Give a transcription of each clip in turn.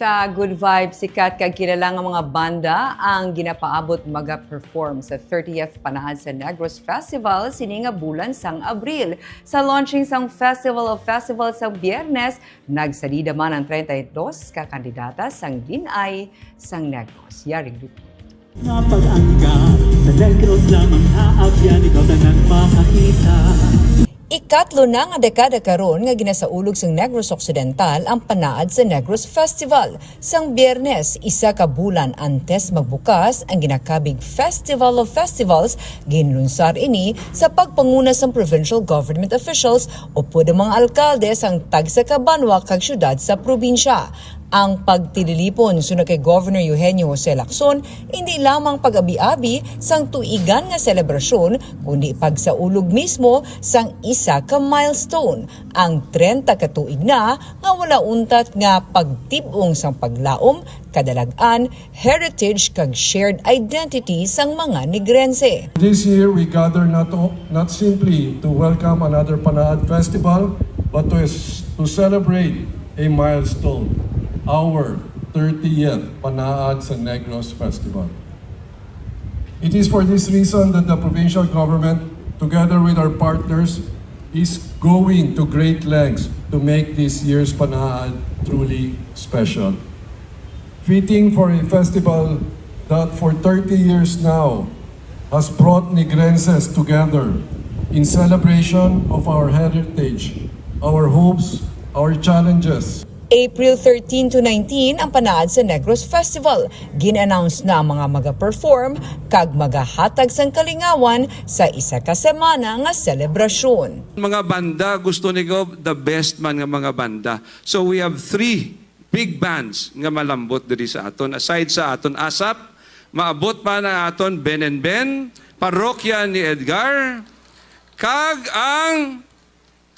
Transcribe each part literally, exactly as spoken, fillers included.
Sa Good Vibes, sikat kag kilala nga mga banda ang ginapaabot maga-perform sa thirtieth Panaad sa Negros Festival sini nga bulan sang Abril. Sa launching sang Festival of Festivals sang Biyernes, nagsalida man ang treinta y dos ka kandidata sang Lin-ay sang Negros. Yari report. Nga pag-angga, sa Negros lamang haabyan, ikaw tanan makakita. Ikatlo na nga dekada karon nga ginasaulog sang Negros Occidental ang Panaad sa Negros Festival. Sang Biyernes, isa ka bulan antes magbukas ang ginakabig Festival of Festivals, ginlunsar ini sa pagpanguna sang provincial government officials upod ang mga alkalde sang tagsa ka banwa kag syudad sa probinsya. Ang pagtililipon suno kay Governor Eugenio Jose Lacson indi lamang pag-abi-abi sang tuigan nga selebrasyon, kundi pagsaulog mismo sang isa ka milestone, ang trenta ka tuig na nga wala untat nga pagtib-ong sang paglaom, kadalag-an, heritage, kag shared identity sang mga Negrense. This year, we gather not, o- not simply to welcome another Panaad Festival, but to, to celebrate a milestone, our thirtieth Panaad sa Negros Festival. It is for this reason that the provincial government, together with our partners, is going to great lengths to make this year's Panaad truly special. Fitting for a festival that for thirty years now has brought Negrenses together in celebration of our heritage, our hopes, our challenges. April thirteen to nineteen ang Panaad sa Negros Festival. Gin-announce na ang mga maga-perform kag magahatag sang kalingawan sa isa ka semana nga selebrasyon. Mga banda, gusto ni Gov, the best man nga mga banda. So we have three big bands nga malambot diri sa aton. Aside sa aton ASAP, maabot pa na aton Ben and Ben, Parokya ni Edgar, kag ang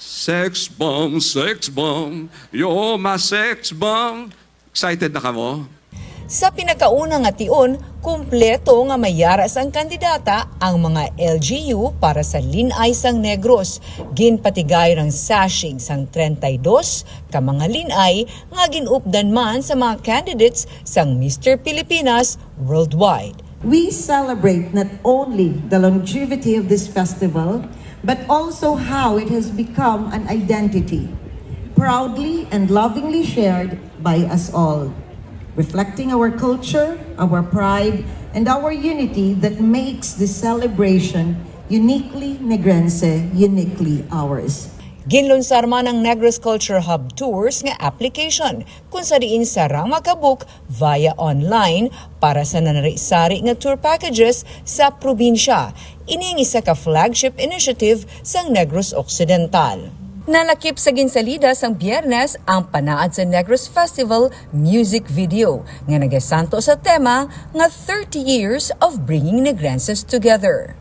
Sex Bomb, Sex Bomb, yo, ma Sex Bomb. Excited na kamo? Sa pinakauna nga tion, kumpleto nga may yara sang kandidata ang mga L G U para sa Lin-ay sang Negros. Ginpatigay ang sashing sang treinta y dos ka mga Lin-ay nga gin-updan man sa mga candidates sang Mister Pilipinas Worldwide. We celebrate not only the longevity of this festival, but also how it has become an identity, proudly and lovingly shared by us all, reflecting our culture, our pride, and our unity that makes this celebration uniquely Negrense, uniquely ours. Ginlunsar man ang Negros Culture Hub Tours nga application, kung sa diin sarang makabook via online para sa nanari-sari nga tour packages sa probinsya. Ini ang isa ka flagship initiative sang Negros Occidental. Nalakip sa ginsalida sang Biyernes ang Panaad sa Negros Festival music video nga nagasanto sa tema nga thirty Years of Bringing Negrenses Together.